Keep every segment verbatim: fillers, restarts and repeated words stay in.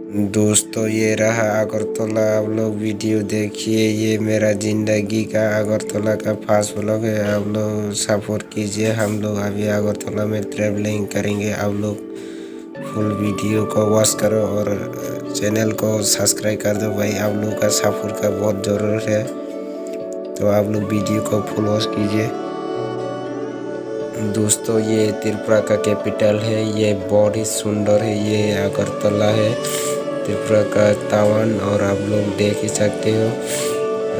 दोस्तों, ये रहा अगरतला। आप लोग वीडियो देखिए, ये मेरा जिंदगी का अगरतला का फर्स्ट व्लॉग है। आप लोग सपोर्ट कीजिए, हम लोग अभी अगरतला में ट्रैवलिंग करेंगे। आप लोग फुल वीडियो को वॉच करो और चैनल को सब्सक्राइब कर दो भाई, आप लोग का सपोर्ट का बहुत ज़रूरत है, तो आप लोग वीडियो को फुल वॉच कीजिए। दोस्तों, ये त्रिपुरा का कैपिटल है, ये बहुत ही सुंदर है, ये अगरतला है, त्रिपुरा का टाउन। और आप लोग देख ही सकते हो,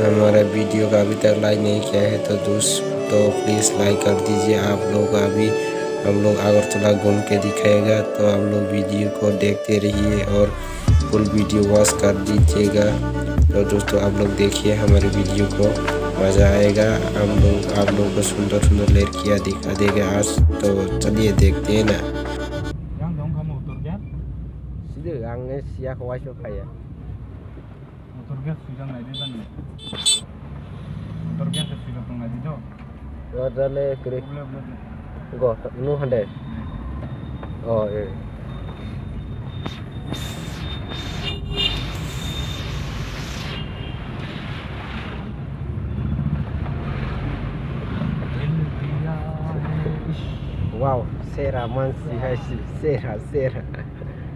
हमारा वीडियो का अभी तक लाइक नहीं किया है तो दोस्त, तो प्लीज़ लाइक कर दीजिए। आप लोग अभी हम लोग अगरतला घूम के दिखाएगा, तो आप लोग वीडियो को देखते रहिए और फुल वीडियो वॉच कर दीजिएगा। तो दोस्तों, आप लोग देखिए हमारे वीडियो को, मज़ा आएगा। हम लोग आप लोगों को सुंदर सुंदर लड़कियाँ दिखा देगा आज। तो चलिए देखते हैं ना। Yang dong kamu utur gate? Sini yang siak wajib kaya. Motor gas swijak naidi bani. Motor gas swijak tong naidi do. Wadale kri. Bole, bole, bole. Go, nu hande. Oh, eh. Wow, sera mansi hai si, sera, sera.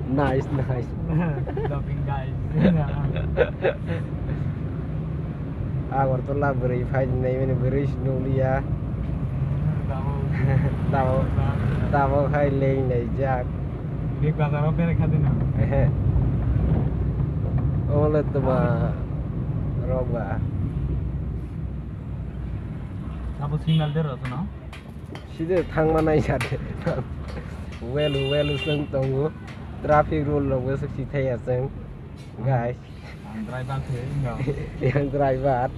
Nice, nice. Doping guys. Agartala bwrwi phai nai mani bwrwi si nukliya. Tabuk. Tabuk, tabuk hai leng nai jak. Big Bazar o berai kha dina. Ehe. Ole tuma rok ba. Abo signal der rw no? Side thangma nai sade. Well, well, swng tongo. Traffic rule rok bo swk si thaya chwng. Guys. Ang driver khe wngkha. Yang driver.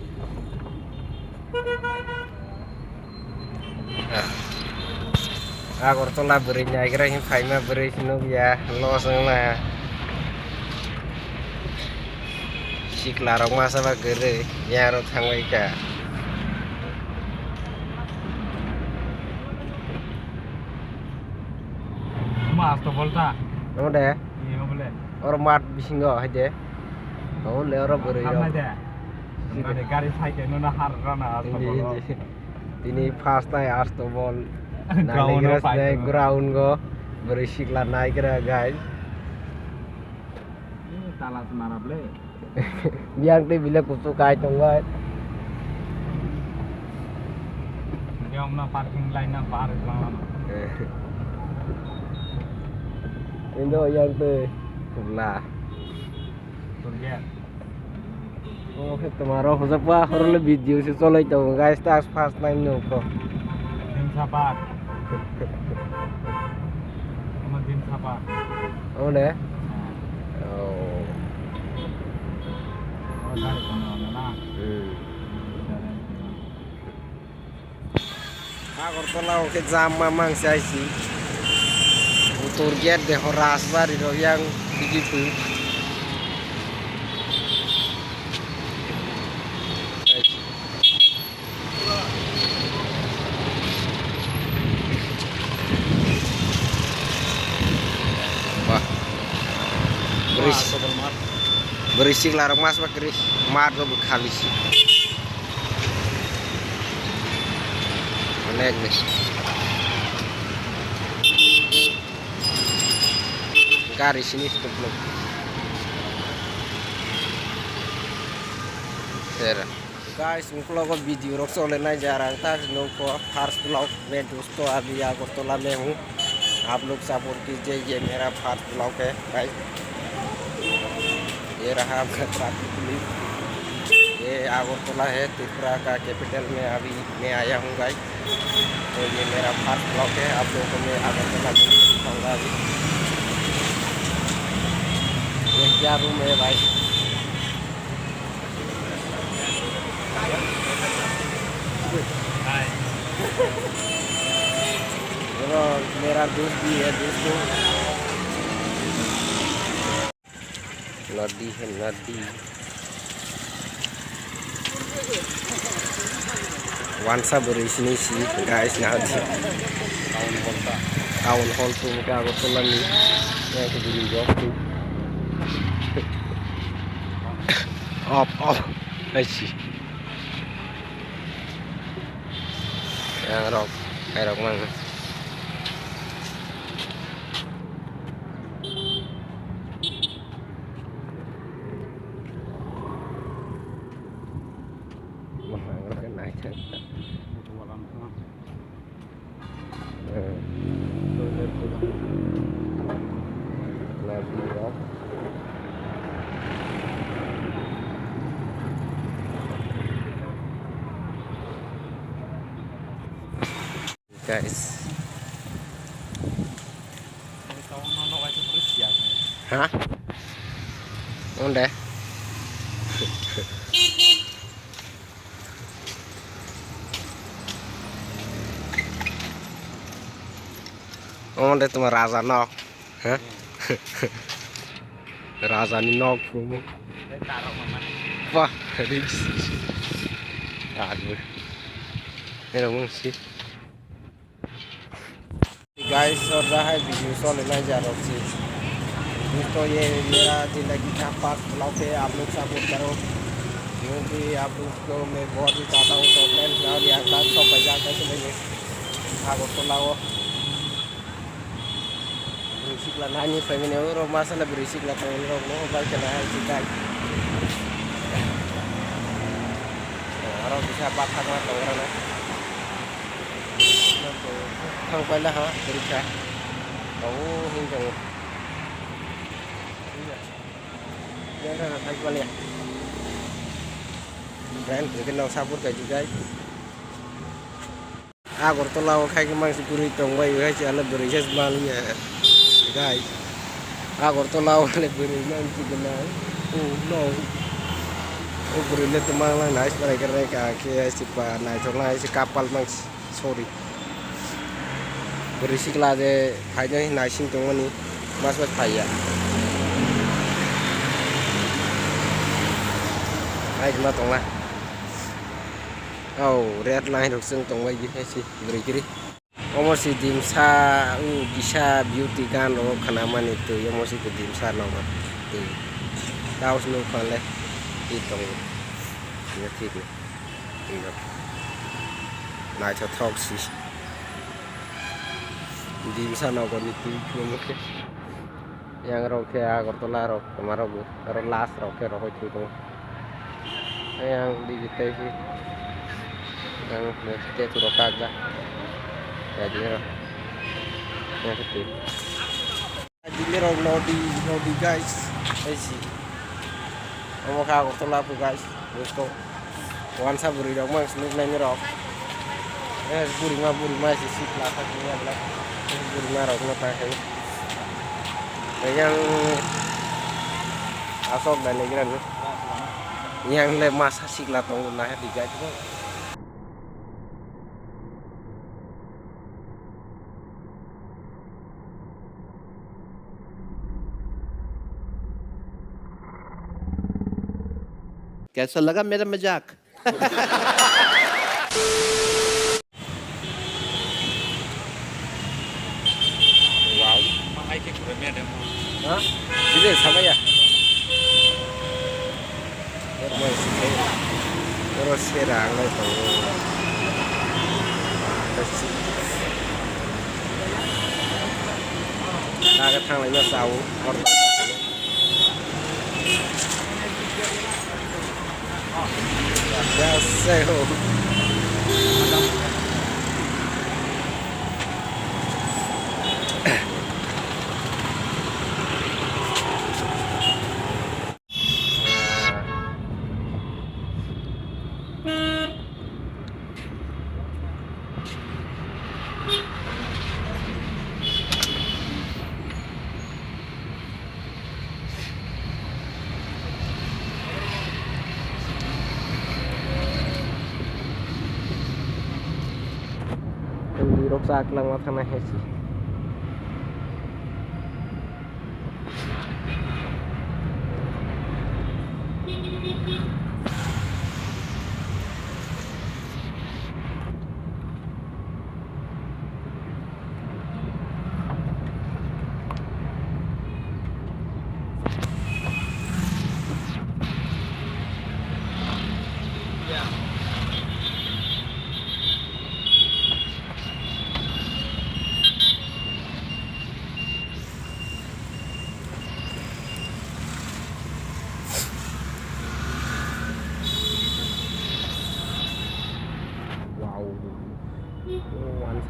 Agartala bwrwi naigra hin phaima bwrwi si nukya. Los wngla. Sikla rok masa ba kwrwi. Yang rok thangbai kha. Mas to bolta. Amo de. Ni obole. Oro mat bisingo hai de. Amo le oro bwrwi rok. Hamnai de. Gari, gari cycle no na har rana. Hindi, hindi. Tini first time asto bol. Ground no naigra pai sini ground go. Bwrwi sikla naigra, guys. Ini talas marable. Yang tei bile kuchuk kai tongbai. Yang na parking line na par lang. Indo yang tei kubla. Turge. Oke, tomorrow hojakba horole video se cholai tongo, guys, ta first time nukho. Dimsa Park. Omo Dimsa Park. Omo ne? Oh. Oh, gari kono ono na? Hmm. Agartala o khe jam ma mang se aisi. Utor gate de ho Rajbari rok yang bigitu. Wah. Bwrwi sikla rok mas ba kwrwi. Mat rok bo khali si. Onek besi. Gari sini tukluk. Sera. Guys, uklogo video rok chole nai jar ang tak nukho first vlog me dosto abi Agartala me hu. आप लोग सपोर्ट कीजिए, ये मेरा first vlog है गाइस। ये रहा आपका traffic police. ये अगरतला है, त्रिपुरा का कैपिटल में अभी मैं आया हूँ गाइस। तो ये मेरा फर्स्ट व्लॉग है, आप लोगों को मैं अगरतला घूम के दिखाऊंगा अभी। ये क्या रूम है भाई? Bro, मेरा दोस्त भी है, दोस्तों। नदी है, नदी। Wansa bwrwi sini si, guys, na di. Town hall ta. Town hall tu ka Agartala ni. Ya, ke diri jok tu. Off, off. Naisi. Yang rok, kairok mang. Mang rok naithok. Guys. Ha? Onde. Omo de toma raja nok, ha? Raja ni nok phuru. Wah, rich. Agu. Ero mung si. Guys, or jahai video sole nai jaro si. Dosto, ye mera zindagi ka part pulau ke aap log support karo. Kyunki aap log ko main bahut hi chahta hoon, to main bhi aag tak sab baja kaise bhai. Agartala o. Bwrwi sikla nani phaimani oro masala bwrwi sikla tongmani rok no bai kana hai si kai. Aro kisa bathakma tongrana. Thang paila ha bwrwi kha. Tongo hin tongo. Friend, khe no support khai di guys. Agartala o khai khe mangsi kwrwi tong bai hai se ale bwrwi se maliya guys. Agartala o le bwrwi mangsi gwnang. Oh no. O bwrwi le twmang lang nice parai khe reka khe hai se pa naithok lang hai se kapal mangsi. Sorry. Bwrwi sikla je phaino hin naising tongmani mas mas phaiya. Naikhe ma tongla. Oh, red line rok chwng tongbai di hai se bwrwi kiri. Omo si dimsa, u kisa beauty gan rok khanamani twi, omo si dimsa nokbar twi. Taos nukha le twi tongo. Ino thik no. Twi rok. Naithothok si. Dimsa nokbar ni twi omo khe. Yang rok khe Agartala rok, toma rok bo, aro last rok khe rohoi thwi tongo. Yang bigi tei si, yang statue rok kak da. Ya, di rok. Yang khe twi. Di rok nodi, nodi guys. Tei si. Omo khe Agartala phu guys. Busto. Wansa bwrwi rok mang se nuknai ni rok. Eh, burima, burima se sikla kha khe ya bla. Burima rok no ta khe. Yang asok dai ni gran. Yang le masa sikla tongo na di guys. कैसा लगा मेरा मजाक? Wow. Ha? Sini sama ya? Oro sera ang lai tongo. Naga thanglai ma sao. Hindi rok sa aklang ma thana hesi.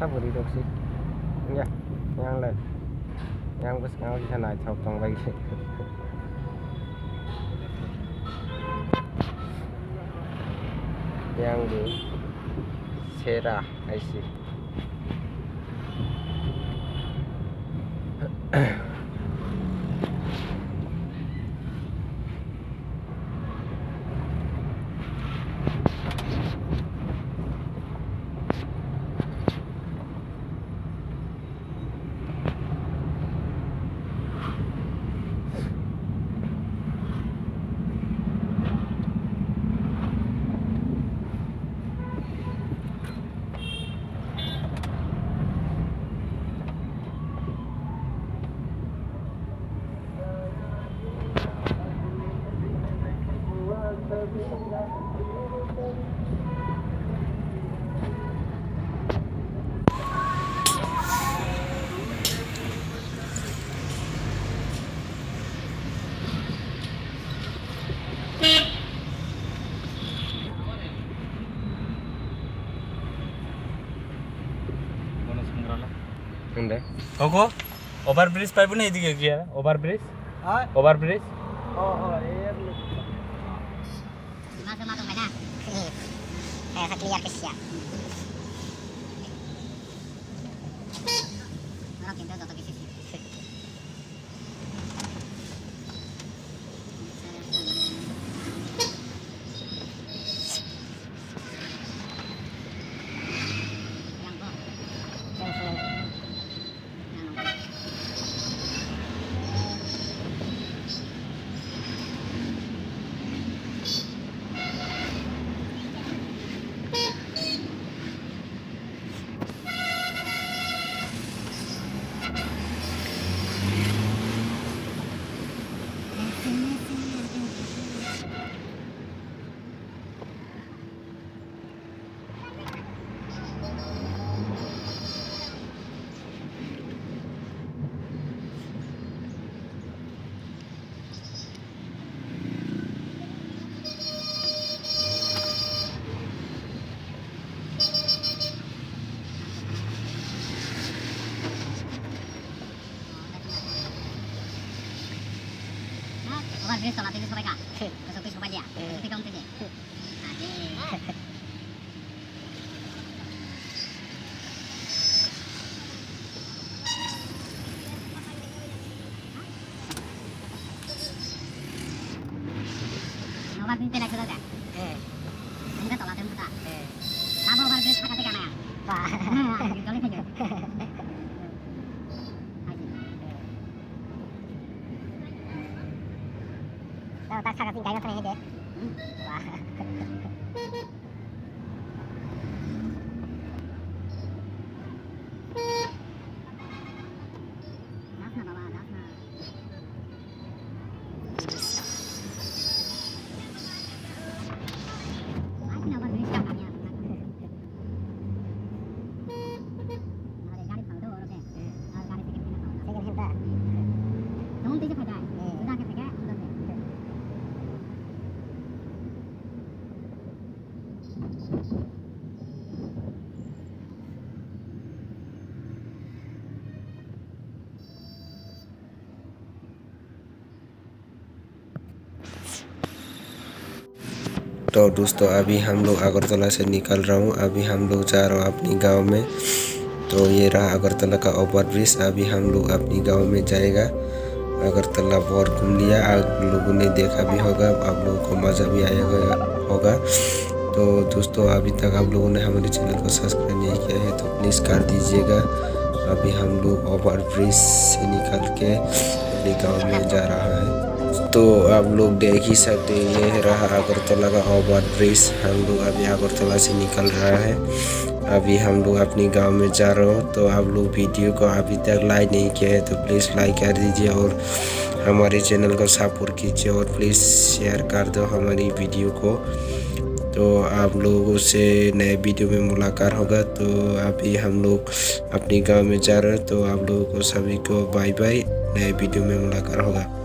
Bwrwi rok se. Ya, yang le. Yang bwskango kisa naithok tong bai se. Yang bo sera hai se. Hwnde. Koko, overbridge paibo na edige giya, overbridge? Ha? Overbridge? Oh, oh, iya, iya. Masa matung mana? Eh, eh, clear ke siya. Orang pintu tutup isi. Overbridge tola tei sobai kha. Goso tei sobai liya. Goso tei tong tei. Adi. Overbridge tei naisik da. Eh. Ani ka tola tei muta. Eh. Sabo overbridge thaka tei kana. Ba. Hmm, jolai thai. Hai. Tao tak saka sing kaino thani de. Hmm. Wah. Das na baba, das na. Ai, na baba, ni ka kanya. Second hand ta? तो दोस्तों, अभी हम लोग अगरतला से निकल रहा हूँ। अभी हम लोग जा रहा हूँ अपनी गांव में। तो ये रहा अगरतला का ओवरब्रिज। अभी हम लोग अपनी गांव में जाएगा। अगरतला बहुत घूम लिया, आप लोगों ने देखा भी होगा, आप लोगों को मज़ा भी आया होगा। तो दोस्तों, अभी तक आप लोगों ने हमारे चैनल को सब्सक्राइब नहीं किया है तो प्लीज़ कर दीजिएगा। अभी हम लोग ओवरब्रिज से निकल के अपने गांव में जा रहा है। तो आप लोग देख ही सकते हैं, ये रहा अगरतला का ओवरब्रिज। हम लोग अभी अगरतला से निकल रहा है। अभी हम लोग अपनी गांव में जा रहे हो, तो आप लोग वीडियो को अभी तक लाइक नहीं किया है तो प्लीज़ लाइक कर दीजिए और हमारे चैनल को सपोर्ट कीजिए और प्लीज़ शेयर कर दो हमारी वीडियो को। तो आप लोगों से नए वीडियो में मुलाकात होगा। तो अभी हम लोग अपने गांव में जा रहे हैं, तो आप लोगों को सभी को बाय बाय, नए वीडियो में मुलाकात होगा।